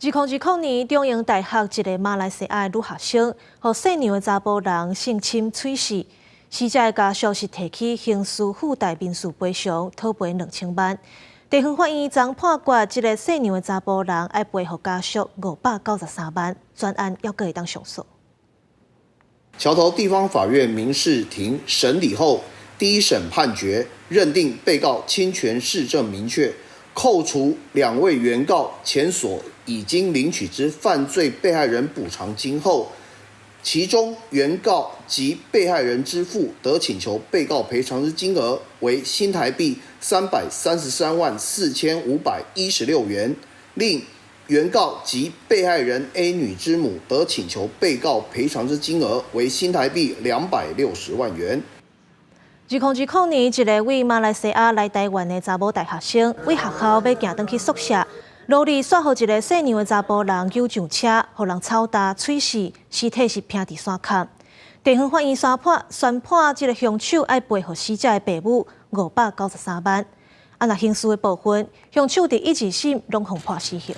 2020年，中英大學一個馬來西亞的女學生，予姓楊的查埔人性侵猝死，死者的家屬是提起刑事附帶民事賠償，討賠2000萬。地方法院昨判決，這个姓楊的查埔人愛賠予家屬593萬，全案猶閣會當上訴。橋頭地方法院民事庭審理後，第一審判決認定被告侵權事證明確，扣除兩位原告前所已經領取之犯罪被害人補償金後，其中原告及被害人之父得請求被告賠償之金額為新台幣333萬4516元，另原告及被害人 A 女之母得請求被告賠償之金額為新台幣260萬元。2020年，一个位馬來西亞來台灣的查某大學生，為學校欲行轉去宿舍，路裡煞予一个姓楊的查埔人搝上車，予人抽打猝死，屍體是拚佇山崁。地方法院宣判，這个兇手愛賠予死者的爸母593萬。啊，若刑事的部分，兇手佇一、二審攏予判死刑。